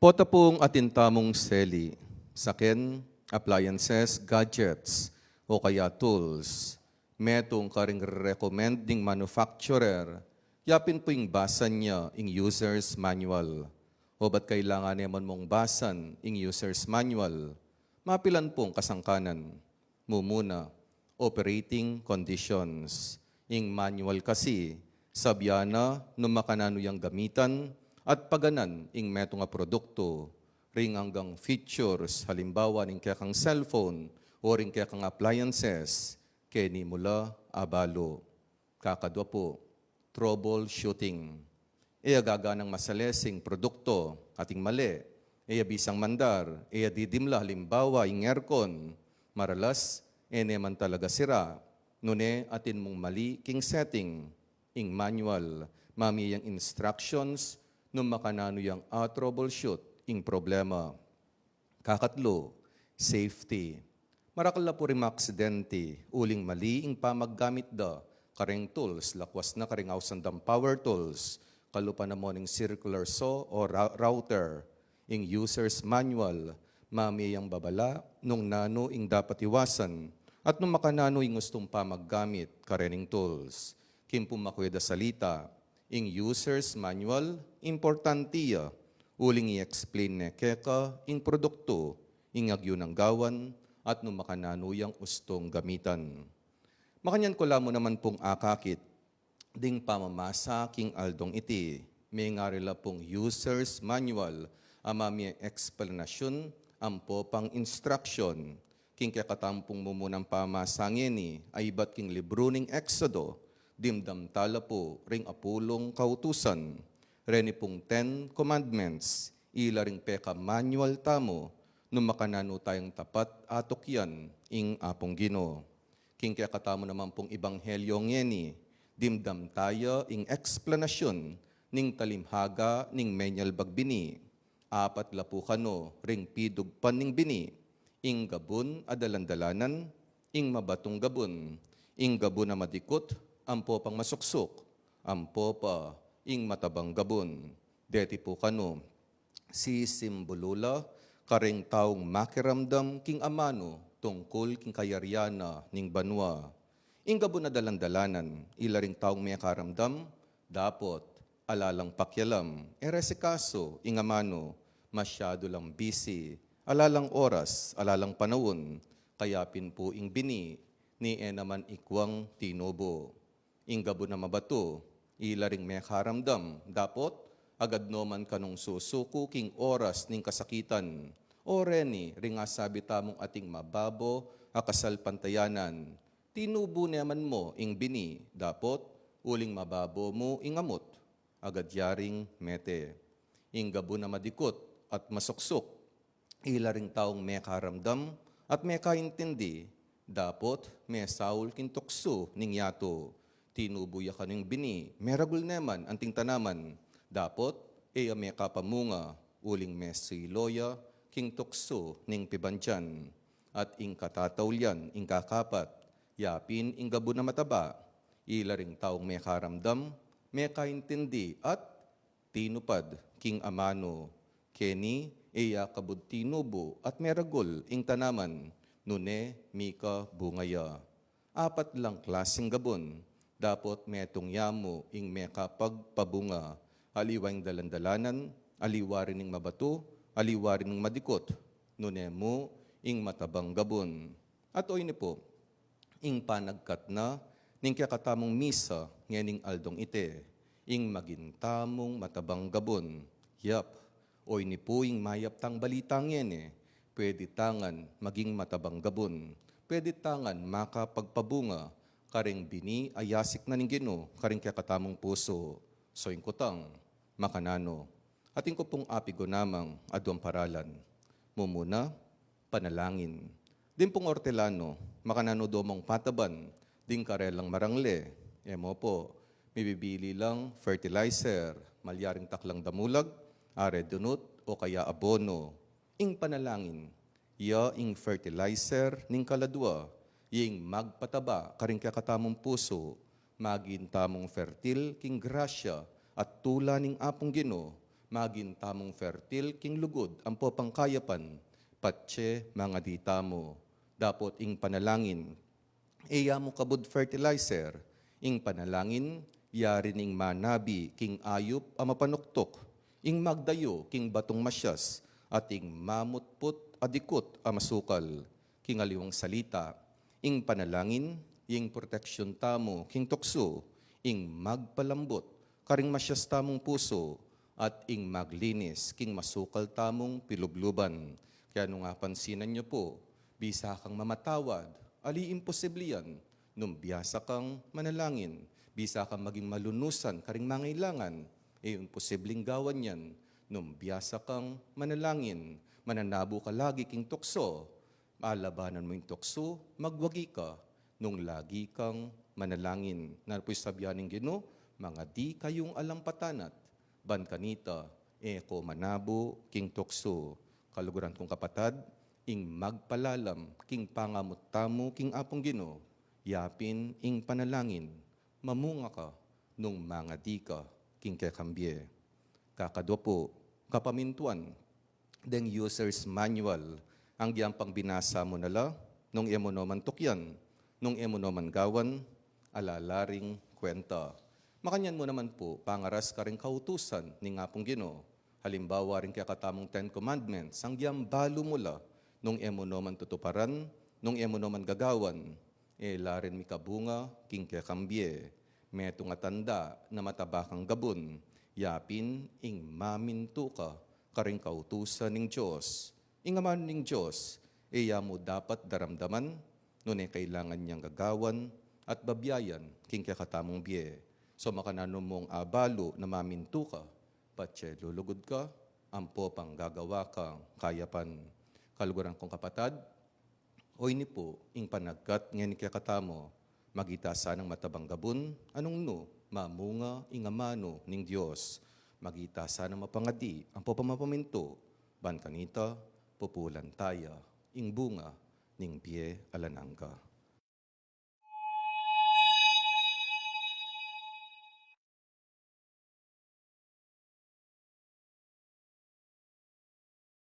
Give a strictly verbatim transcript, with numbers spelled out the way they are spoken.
Pota pung atin tamung seli, saken, appliances, gadgets, o kaya tools, metung karing recommend ding manufacturer, yapin pu ing basan ya ing user's manual. O bat kailangan ne man mung basan ing user's manual? Mapilan pung kasangkanan. Mumuna, operating conditions. Ing manual kasi, sabyan na nung makananu yang gamitan at paganan ing metung a produktu, ring anggang features, halimbawa ning kekang cellphone o ring kekang appliances, keni mu la abalu. Kakadwa pu, troubleshooting. E ya gaganang masalesing produktu, ating mali, e ya bisang mandar, e ya didimla, halimbawa ing aircon, maralas, e ne man talaga sira, nune atin mung mali king setting. Ing manual, mamie yang instructions nung makananu yang a-troubleshoot ing problema. Kakatlu, safety. Marakal la pu ring maaksidenti uling mali ing pamaggamit da kareng tools, lakwas na kareng ausan dang power tools, kalupa na mu ning circular saw o ra-, router. Ing user's manual, mamie yang babala nung nanu ing dapat iwasan at nung makananu ing ustung pamaggamit karening tools. King pung makued a salita, ing user's manual, importante ya uling i-explain ne keka ing produktu, ing agyu nang gawan, at nung makananu yang ustung gamitan. Makanyan ku la mu naman pung akakit ding pamamasa king aldong iti, mengari la pung user's manual a mamie explanation ampo pang instruction. King kekatamung mumunang pamasa ngeni, a ibat king libru ning Exodo, dimdam tala pu ring apulung kautusan. Reni pung Ten Commandments, ila ring peka-manual tamu nung makananu tayang tapat a tukyan ing Apung Ginu. King kekatamu naman pung ebanghelyo ngeni, dimdam taya ing eksplanasyon ning talimhaga ning menyalbag bini. Apat la pu kanu ring pidugpan ning bini, ing gabun a dalan-dalanan, ing mabatung gabun, ing gabun a madikut, ampo pang masuksuk, ampo pa ing matabang gabun. Deti pu kanu, sisimbulu la karing taung makiramdam king amanu tungkul king kayarian na ning banua. Ing gabun a dalan-dalanan, ila ring taung mekaramdam, dapot, ala lang pakialam, e re asikaso ing amanu, masyadu lang busy, ala lang oras, ala lang panaun, kaya pin pu ing bini, ni e naman ikuang tinubu. Ing gabun a mabatu, ila ring mekaramdam, dapot, agad no man kanung susuku king oras ning kasakitan. O reni, ring asabi tamung ating mababo a kasalpantayanan, tinubu ne man mu ing bini, dapot, uling mababo mu ing amut, agad ya ring mete. Ing gabun a madikut at masuksuk, ila ring taung mekaramdam at mekaintindi, dapot mesaul king tuksu ning yatu. Tinubu ya kanu ing bini, meragul ne man anting tanaman, dapot e ya mekapamunga, uling mesilo ya king tuksu ning pibandian. At ing katataulian, ing kakapat, ya pin ing gabun a mataba, ila ring taung mekaramdam, mekaintindi at tinupad king amanu. Keni e ya kabud tinubu at meragul ing tanaman, nune mika bunga ya. Apat lang klasing gabun, dapot metung ya mu ing mekapagpabunga, aliwa ing dalan-dalanan, aliwa rin ing mabatu, aliwa rin ing madikut, nune mu ing matabang gabun. At oyni pu, ing panagkat na ning kekatamung misa ngening aldong iti, ing maging tamung matabang gabun. Yap, oyni pu ing mayap tang balita ngeni, pwede tangan maging matabang gabun. Pwede tangan makapagpabunga karing bini a yasik na ning Ginu karing kekatamung pusu. So ing kutang, makananu? Atin ku pung apigunamang aduang paralan. Mumuna, panalangin. Ding pung ortelano, makananu do mung pataban ding karelang marangle? E mu pu, mibibili lang fertilizer, malyaring taklang damulag, are dunut, o kaya abono. Ing panalangin, ya ing fertilizer ning kaladua, ya ing magpataba karing kekatamung pusu, maging tamung fertil king grasya at tula ning Apung Ginu, maging tamung fertil king lugud ampo pangkayapan, patse mangadi tamu. Dapot ing panalangin, e ya mu kabud fertilizer, ing panalangin, yari ning manabi king ayup a mapanuktuk, ing magdayu king batung masyas, at ing mamutput a dikut a masukal. King aliwang salita, ing panalangin, ing proteksyon tamu king tuksu, ing magpalambut karing masyas tamung pusu, at ing maglinis king masukal tamung pilubluban. Kaya nung apansinan nyo po, bisa kang mamatawad, ali imposible yan, nung biasa kang manalangin, bisa kang maging malunusan karing mangailangan, e imposibleng gawan yan, nung biasa kang manalangin, mananabu ka lagi king tuksu, alabanan mu ing tuksu, magwagi ka, nung lagi kang manalangin. Nanu pu ing sabian ning Ginu, mangadi kayung alang patanat, ban kanita, e ko manabu king tuksu. Kaluguran kung kapatad, ing magpalalam king pangamut tamu king Apung Ginu, yapin ing panalangin, mamunga ka, nung mangadi ka king kekang bie. Kakadua pu, kapamintuan, deng user's manual, anggyang pangbinasa mu na la, nung e mu no man tukyan, nung e mu no man gawan, ala la ring kwenta. Makanyan mu naman pu, pangaras karing kautusan ning Apung Ginu. Halimbawa ring kekatamung Ten Commandments, anggyang balu mu la, nung e mu no man tutuparan, nung e mu no man gagawan, e la rin mikabunga king kekang bie. Metung a tanda na mataba kang gabun, yapin ing mamintu ka karing kautusan ning Dios. Ing amanu ning Dios, e ya mu dapat daramdaman, nune kailangan yang gagawan at babiayan king kekatamung bie. So makananu mung abalu na mamintu ka, patse lulugud ka, ampo pang gagawa kang kayapan. Kaluguran kung kapatad, o ini pu ing panagkat ngeni kekatamu, magita sanang matabang gabun, a nung nu, mamunga ing amanu ning Dios, magita sanang mapangadi, ampo pang mapamintu, ban kanita, pupulan taya, ing bunga, ning bie alang angga.